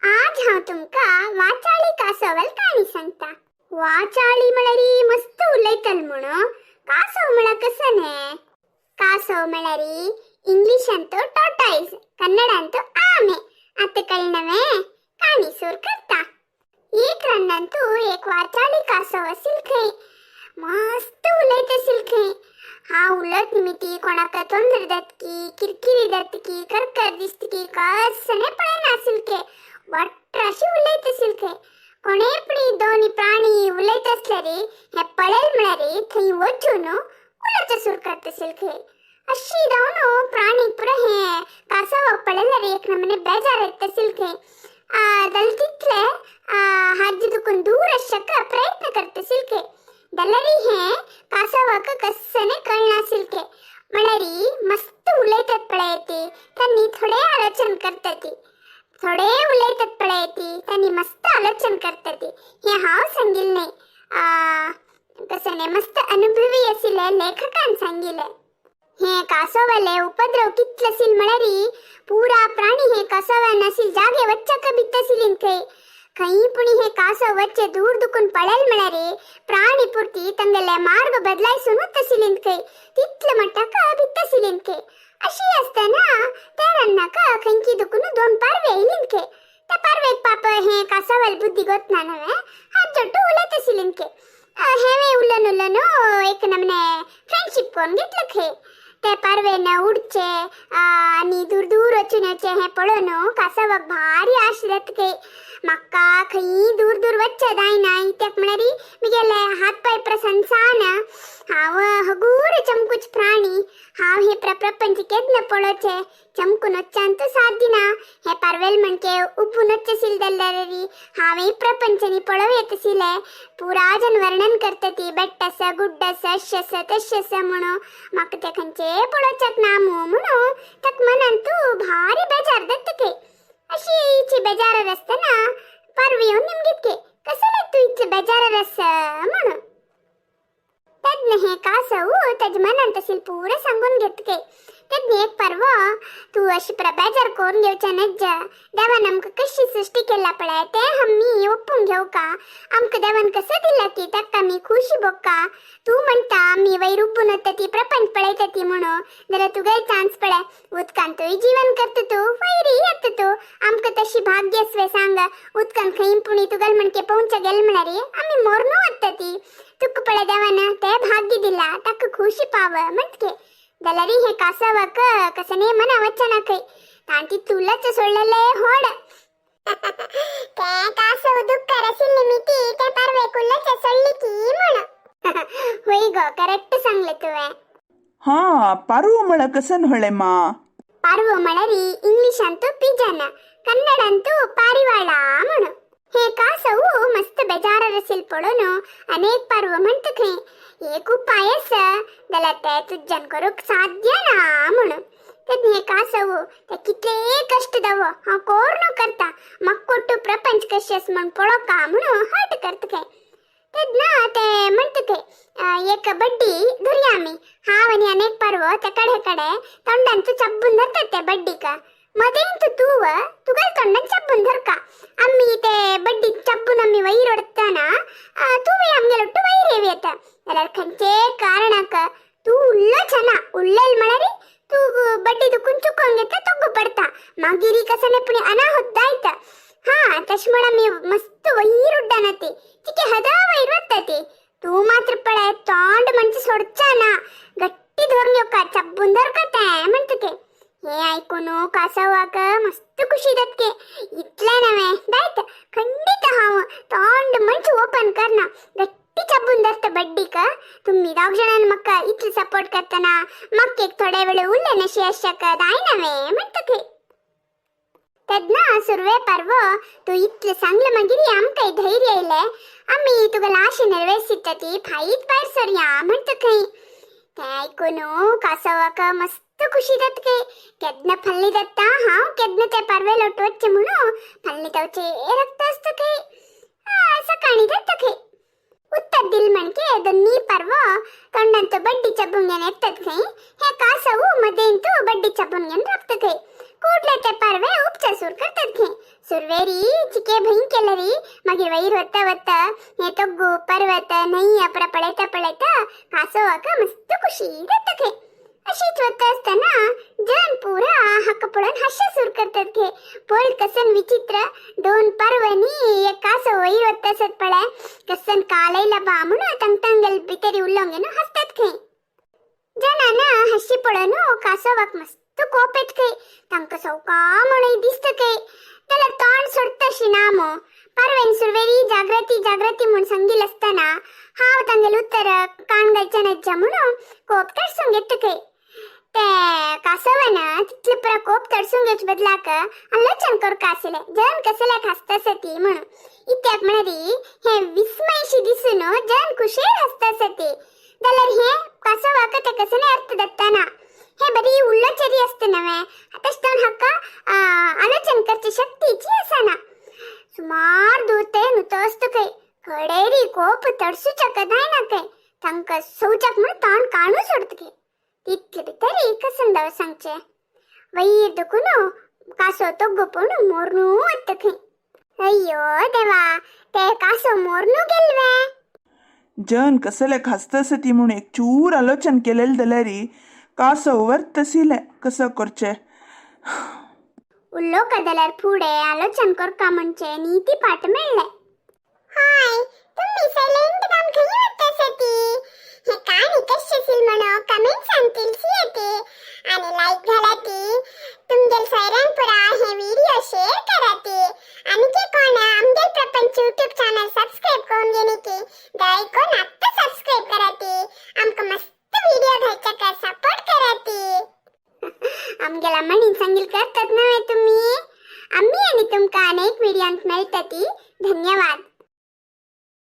आज हांव तुमकां वाचाळी कासवाल काणी सांगता. वाचाळी म्हळ्यार मस्त उलयतल म्हणून कासव म्हळ्यार कसं न्हे? कासव म्हळ्यार इंग्लिशांत टॉर्टॉयज, कन्नडांत आमे. आतां कळ्ळें? काणी सुरू करता. एक रन्नांतू एक वाचाळी कासव आशिल्लें खंय, मस्त उलयत आशिल्लें खंय. हा उलत निमिती कोणाक तोंड जातकी, किरकिरी जातकी, करकर दिसतकी कसने पळयनाशिल्लें, वाट्राशी उलयत आशिल्लें खंय. कोणेय पुणी दोनी प्राणी उलयत आसल्यार हे पळयल म्हळ्यार थंय वचून उलोवचें सुरू करता आशिल्लें खंय. अशी जावन प्राणी पुरो हे कासवाक पळयल्यार एक नमूने बेजार येता आशिल्लें खंय. जाल्यार तितले हात दुखून दूर आसच्याक प्रयत्न करता आशिल्लें खंय. जाल्यार हे कासवाक कसने कळनाशिल्लें. म्हळ्यार मस्त उलयतात पळय ती, तांणी थोडे आलोचन करतात. थोडे उलयतात पळय ती, तांणी मस्त आलोचन करतात. हे हांव सांगिल्लें न्हय, कसं न्हय, मस्त अनुभवी आशिल्ले लेखकान सांगिल्लें. हे कासवाले उपद्रव कितले आशिल्ले म्हळ्यार पुरा प्राणी हे कासवान आशिल्ले जागे वच्चाक भित आशिल्लीं खंय. खंय पुणी हे कासव वच्चे दूर दुखून पळयल म्हळ्यार प्राणी पुरती तांगेले मार्ग बदलायसूनच आशिल्लीं खंय, तितले मट्टाक भित आशिल्लीं खंय. अशी आसतना त्या रान्नाक खंयची दुखून दोन पारवे येयलीं खंय. त्या पारवेक पाप हे कासवाल बुद्धी गोतना नव्हे, हात जोडटू उलयत आशिल्लीं खंय. हेवे उलोवन उलोवन एक नमने फ्रेंडशीप करून घेतलं खंय. ते पारवेन उडचे आनी दूर दूर वचून येवचे हें पळोवन कासवाक भारी आश जाता खंय. म्हाका खंय दूर दूर वच्चें जायना, कित्याक म्हळ्यार म्हगेले हात पांय प्रसनसान, हांव हगूर चमकूच प्राणी, हांव हे प्रपंच केन्ना पळोवचें, चमकून वच्चान तूं साथ दिना. हे पारवेल म्हणके उबून वच्चें आशिल्लें जाल्यार हांवें प्रपंचनी पळोवं येता आशिल्लें. पुरा जन वर्णन करता ती, बेट्ट आसा, गुड्ड आसा, अशें आसा, तशें आसा म्हणून, म्हाका तें खंयचें पळोवच्याक ना मू म्हणून ताका मनान तूं भारी बेजार जाता खंय. अशी इची बेजारार आसतना पारवे येवन निमगीत, कसले तूं इतले बेजारार आसा म्हणून. तेन्ना हें कासव ताज्या मनांत आशिल्लें पुरें सांगून घेता खंय. तेन्ना एक पारवो, तूं अशें बेजार करून घेवचें नज्ज, देवान आमकां कशी सृश्टी केल्या पळय तें आमी ओपून घेवका, आमकां देवान कसो दिला की ताका आमी खुशी भोगका. तूं म्हणटा आमी वयर उबून वता ती प्रपंच पळयता ती म्हणून, जाल्यार तुगेय चान्स पळय, उदकांतूय जीवन करता तूं, वयरय येता तूं, आमकां तशी भाग्य आसवे सांग? उदकान खंय पुणी तुगेल म्हणके पोवच्या गेल म्हळ्यार आमी मोरनू वता ती. तुका पळय देवान तें भाग्य दिला, ताका खुशी पाव म्हणटके. जाल्यार हे कासवाक कसने मना वचना खंय, तांची तुलाच सोडलेले होड. ते कासव दुःखार आशिल्ली मिती ते पारवे उल्लच सोडली की म्हणून. होय गो, करेक्ट सांगले तुवें. हा, पारवो म्हळ्यार कसन होळे मा? पारवो म्हळ्यार इंग्लिशांतू पिजन, कन्नडांतू पारिवाಳ म्हणून. हे कासವು मस्त बेजारार आशिल्लें पळोवन अनेक पारवो म्हणटा खंय, एक उपाय आसा, जाल्यार ते तुज्यान करूंक साध्य ना म्हणून. तेन्ना हे कासव, ते कितले कश्ट दावो हांव कोर्ण करता, म्हाका कोट्टू प्रपंच कशें आसा म्हूण पळोवका म्हणून हट करता खंय. तेन्ना ते म्हणटा खंय, एक बड्डी धरया आमी, हांव आनी अनेक पारवो ते कडे कडे तोंडान तूं चब्बून धरतात ते बड्डीक, मदेंत तूं तुगेल तोंडान चब्बून धरका, आमी ते बड्डी चब्बून आमी वयर ओडतना तूं आमगेल ಒಟ್ಟು वयर येव येता. जाल्यार खंयचे कारणाक तूं उल्लोच ना, उल्लेल म्हळ्यार तूं बड्डी दुखून चुकोवन घेता, तोग्गो पडता, मागीर कसने पुणी अनाहुत जायत. हा, तशें म्हण आमी मस्त वयर उड्डाना ती तिके हदा वयर वता ती, तूं मात्र पळय तोंड म्हणजे सोडचा ना, गट्टी धरून घेवका, चब्बून धरका तें म्हणटा ते. हे आयकून कासवाक मस्त खुशी जातके. इतलें नव्हे जायत, खंडीत हांव तोंड म्हणजे ओपन करना, गट्टी चब्बून धरता बड्डीक. तुम्ही दोग जाणांनी म्हाका इतले सपोर्ट करतना म्हाका एक थोडे वेळ उरले नशी आसच्याक जायना म्हणटा ते. तेन्ना सुरवे पारवो, तूं इतलें सांगलें मागीर आमकांय धैर्य येयलें, आमी तुगेले आशे नेरवेसिता ती फायत भायर सरया म्हणटा खंय. तें आयकून कासवाक मस्त खुशी जाता खंय. केन्ना फल्ली जाता हांव केन्ना ते पारवे लोट वच्चें म्हणून फल्ली तावचे रक्त आसता खंय. सकाळीं जाता खंय. उत्तर दिल म्हणके दोन्ही पारवो तोंडांत बड्डी चबून घेवन येतात खंय. हे कासव मदेंत बड्डी चबून घेवन राबता खंय. ಕೂಡ್ಲೆ ते पारवे उपचार सुर करतात घे. सुरवेरी चिके भंय केलरी मागीर वयर वता वता हे तोग्गु पर्वत न्हंय अपरा पळयता पळयता कासवाक मस्त खुशी जाता खे. अशीच वता आसतना जन पुरा हाका पळोवन हांशें सुर करतात घे. पळ कसन विचित्र दोन पर्वनी एक कासव वयर वता आसत पळय, कसन कालयला बा म्हणून तांग तांगेल भितरी उल्लोंगेन हसतात खंय. जनान हशी पळोवन कासवाक मस्त कोप येत खंय. तांकां सवका म्हणून दिसता खंय, जाल्यार तोंड सोडटा अशी ना मो. पारवेन सुरवेरी जागृती जागृती म्हूण सांगील आसतना हांव तांगेल उत्तर कान घालच्या नाच्या म्हणून कोप तडसून घेता खंय. ते कासवान तितले पुरा कोप तडसून घेवचे बदलाक आलोचन करका आसलें जन कसल्याक हांसता आसा ती म्हणून. इत्याक म्हळ्यार हें विस्मयशी दिसून जन खुशेर हांसता आसा ती, जाल्यार हें कासवाक तें कसलें अर्थ दत्ताना. हे बरी उल्लोचरी आसता नवें, तशें जावन हाका आलोचन करची शक्तीची आसना. सुमार दूर ते नुतस्त खंय कडेरी कोप तडसूच्याक जायना खंय. तांकां सोवच्याक म्हूण तोंड काणू सोडता खंय. तितले भितर कसन दाव सांगचें वयर दुखून कासो तोग्गो पळोवन मोरनू वता खंय. अय्यो देवा, ते कासो मोरनू गेलवे. जन कसल्याक हांसता आसा ती म्हूण एक चूर आलोचन केलेलें जाल्यार कासव वर्तसिलें कसो करचें. उल्लोका जाल्यार फुडें आलोचन करका म्हणचे नीती पाठ मेळ्ळे. हाय, तुम्ही सायलेंट काम खंय वता आसा ती? हे काणी कशी आसील म्हणून कमेंट्सान तिलसी येते आणि लाईक घालाती. तुमगेल सोयऱ्यांक पुरा हे व्हिडिओ शेअर कराती. आणि के कोण आमगेल प्रपंच यूट्यूब चॅनल सबस्क्राईब करून घेणे की दया कोण आत्ता सबस्क्राईब कराती. आमकां मस्त व्हिडिओ घालच्या सपोर्ट कराती. आमगेला म्हणीन सांगील करतात नव्हे तुम्ही. आम्ही आणि तुमकां अनेक व्हिडिओंत मेळटा ती. धन्यवाद.